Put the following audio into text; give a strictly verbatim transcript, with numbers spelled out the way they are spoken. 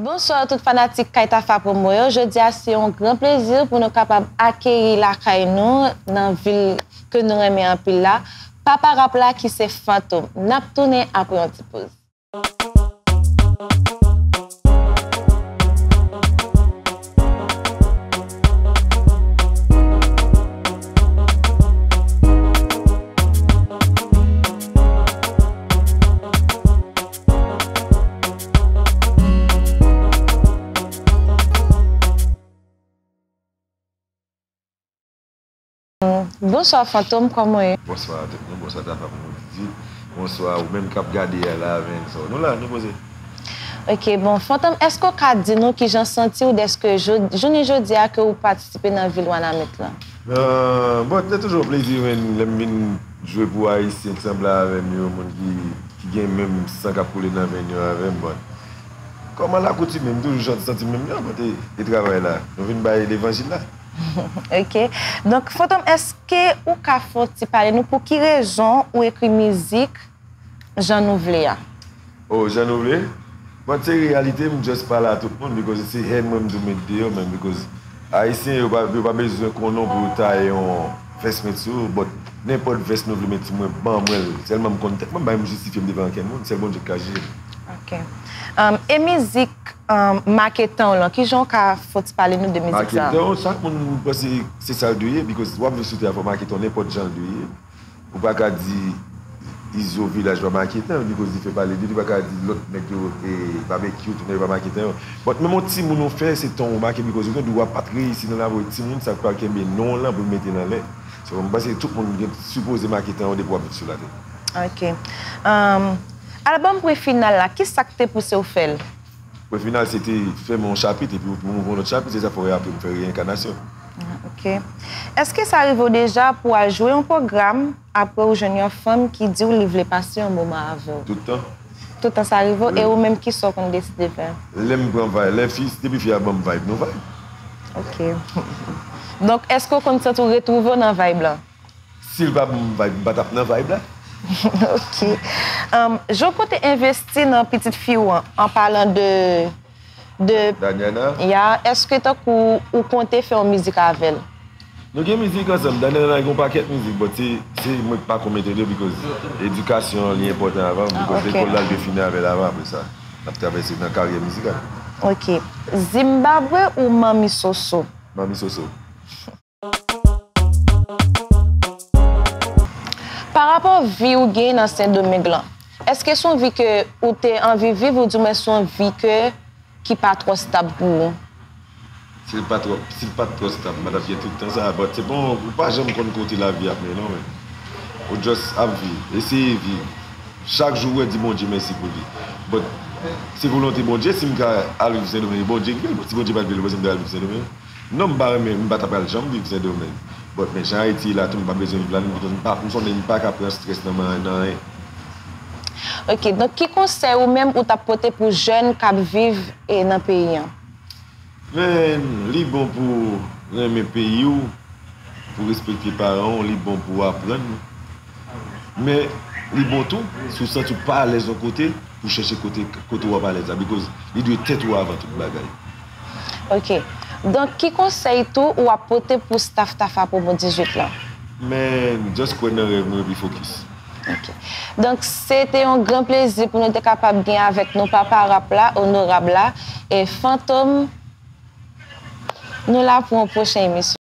Bonswa tout fanatik Kay Tafa Promo yo. Jodi a se yon gran plezi pou nou kapab akeyi lakay nou nan vil ke nou renmen anpil la, papa rap la ki se Fantom. N ap tounen apre yon ti poz. Bonswa Fantom, kòman w ye? Bonswa tout moun, bonswa Tafa Promo T V. Bonswa ou menm k ap gade a la, men sa nou la, nou poze. Ok, bon, Fantom, èske w ka di nou kijan w santi w dèske jo-, jounen jodi a ke w patisipe nan vil Wanament lan? Ah, bon, se toujou yon plezi, men lè m vin jwe pou Ayisyen ki sanble avè m yo, moun ki, ki gen menm san k ap koule nan venn yo avè m, bon. Kòm alakoutime, m toujou santi, santi m menm jan, bon, e, e travay la. Nou vin bay levanjil la. Ok. Donk, Fantom, èske ou ka fè yon ti pale nou pou ki rezon ou ekri mizik Jan Nou Vle a? Oh, Jan Nou Vle? Bon, se reyalite, m just pale a tout moun, because se haine mwen m tou met deyò, men because Ayisyen yo pa, yo pa bezwen konnen w pou yo taye yon vès met sou ou, but nenpòt vès nou vle met sou mwen, ban mwen l. Sèlman m konn tèt mwen, m pa menm jistifye m devan ankenn moun, sèl Bondye k ka jije m. Ok. Um, e mizik, um, Make Tan w lan, kijan w ka fè yon ti pale nou de mizik sa a? Make Tan w, chak moun panse se sa l dwe ye, because w ap viv sou tè a, fò w make tan w nenpòt jan l dwe ye. Ou pa ka di Izo Vilaj pa make tan, because li fè pale de li, ou pa ka di lòt nèg yo, e, Babekyou, tout nèg yo pa make tan yo. But menm yon timoun ou fè, se tan w make, because ou gen dwa pa t reyisi nan lavi w, timoun sa k pral kenbe non w lan pou l mete l anlè. So, m panse tout moun gen sipoze make tan yo depi w ap viv sou latè. Ok. Um, albòm Pwen Final la, ki sa k te pouse w fè l? Pwen Final, se te fèmen yon chapit, epi pou m ouvri yon lòt chapit, se sa fè w wè apre m fè Reyenkanasyon. Ah, ok. Èske sa rive w deja pou w al jwe yon pwogram, apre w jwenn yon fanm ki di w li vle pase yon moman avè w? Tout tan. Tout tan sa rive w, e ou menm, kisa w konn deside fè? Lè m pran vibe, lè fi, depi fi a ban m vibe, nou vibe. Ok. Donk, èske w konn santi w retwouve w nan vibe lan? Si l pa ban m vibe, m pa t ap nan vibe la. Ok. Um, jan w konte envesti nan pitit fi w an, an palan de, de Daniana? Ya, èske tankou ou konte fè yon mizik avè l? Nou gen mizik ansanm. Daniana gen yon pakèt mizik, but se, se mwen k pa ko mete l yo, because edikasyon an li enpòtan avan, because lekòl la l te fini avè l avan, apre sa n ap travèse nan karyè mizikal. Ok. Zimbabwe ou Manmi Soso? Manmi Soso. Parapò vi ou gen nan Sendomeng lan, èske se yon vi ke ou te anvi viv oudimwen se yon vi ke, ki pa twò stab pou ou? Si l pa twò, si l pa t twò stab, m pa t ap gen tout tan sa a, but se bon, ou pa janm konn kote lavi ap mennen w, men. Ou just ap viv, eseye viv. Chak jou ou wè, di Bondye mèsi pou li. But se volonte Bondye, si m ka al viv Sendomeng, e Bondye ki vle, si Bondye pa t vle l, ou panse m ta al viv Sendomeng? Non, m pa renmen, m pa ta pral janm viv Sendomeng. But, men jan Ayiti ye la tou, m pa bezwen viv la, m, m pa, m konnen m pa ka pran strès nan, nan anyen. Ok, donk ki konsèy ou menm ou t ap pote pou jèn k ap viv, e, nan peyi an? Men, li bon pou renmen peyi w, pou respekte paran w, li bon pou aprann. Men, li bon tou, si w santi w pa alèz yon kote, pou chèche kote, kote w ap alèz la, because li dwe tèt ou avan tout bagay. Ok. Donk, ki konsèy tou ou ap pote pou staff Tafa Promo dizuit lan? Men, just kwè nan rèv nou epi fokis. Ok. Donk, se te yon gran plezi pou nou te kapab gen avèk nou papa rap la, onorab la, e Fantom. Nou la pou yon pwochen emisyon.